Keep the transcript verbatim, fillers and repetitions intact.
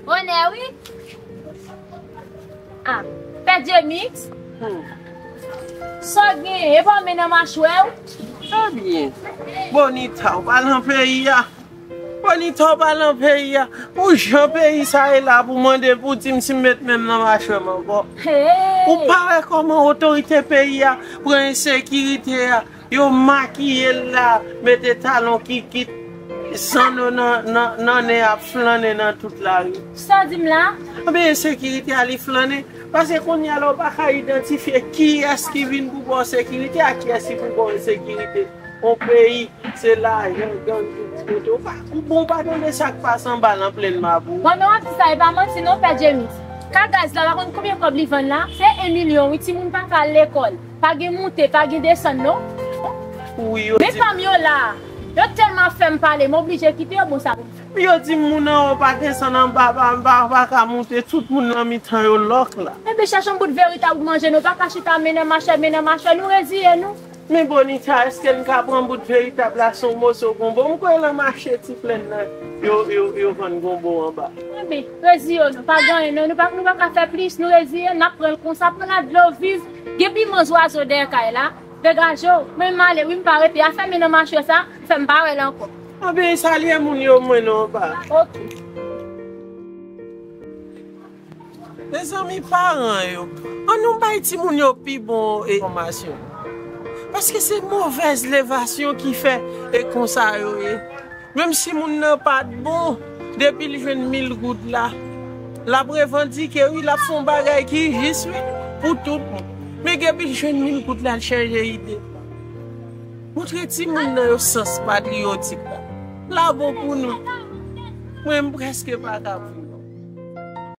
Onè, wi. Ah, Pè Jemix. Hmm. Sa w genyen? E pa w men nan machwè w? Sa byen. Bonita, w pa nan peyi a. Bonita, w pa nan peyi a. Pou jan peyi sa ye la, pou mande pou di m si m met men m nan machwè m ankò. Hey! Ou pa wè kòman otorite peyi a pran ensekirite a? Yo makiye l la, mete talon kikit, zanno nan, nan, nan nen, ap flannen nan tout lari. Sa w di m la? Anben, ensekirite a li flannen. Paske kounye a la, ou pa ka idantifye kiyès ki vin pou ba w sekirite ak kiyès ki pou ba w ensekirite. On peyi, se lajan, gang, tout kote. Ou pa, ou bon, ou pa tande sa k pase anba nan plenn Mapou. Bon, men w ap di sa, e pa manti non, Pè Jemix. Ka gaz la, pa konn konbyen kòb li vann la? Se en milyon, wi, timoun pa ka al lekòl. Pa gen moute, pa gen desann, non. Wi, yo Men di fanm yo la, yo tèlman fè m pale, m oblije kite yo, bon, sa pou m fè. Yo di m moun anwo pa desann, anba pa, pa, pa ka moute, tout moun nan mitan yo lòk la. Enben, chèche yon bout veritab pou manje, nou pa ka chita men nan machwè, men nan machwè, nou reziye nou. Men Bonita, èske n ka pran bout veritab la, se yon moso gonbo? M kwè nan mache Ti Plèn nan, yo, yo, yo vann gonbo anba. Enben, reziye nou, pa gen anyen, non, nou pa, nou pa ka fè plis, nou reziye, n ap pran l konsa, pran la dlo viv, gen piman zwazo dèyè kay la, degaje w, men m ale, wi, m pa rete, afè men nan machwè sa, fè m pa wè l ankò. Anben, salye moun yo, mwen non, pa. Ok. Mezanmi, paran yo, ann nou bay timoun yo pi bon enfòmasyon. Paske se movèz levasyon ki fè e konsa yo ye. Menm si moun nan pa t bon, depi l jwenn mil goud la, l ap revandike, wi, l ap fè yon bagay ki jis, wi, pou tout moun. Men depi l jwenn mil goud la, l chanje ide. Montre timoun nan yo sans patriyotik la. La bon pou nou. Mwen, m prèske pa ka pou.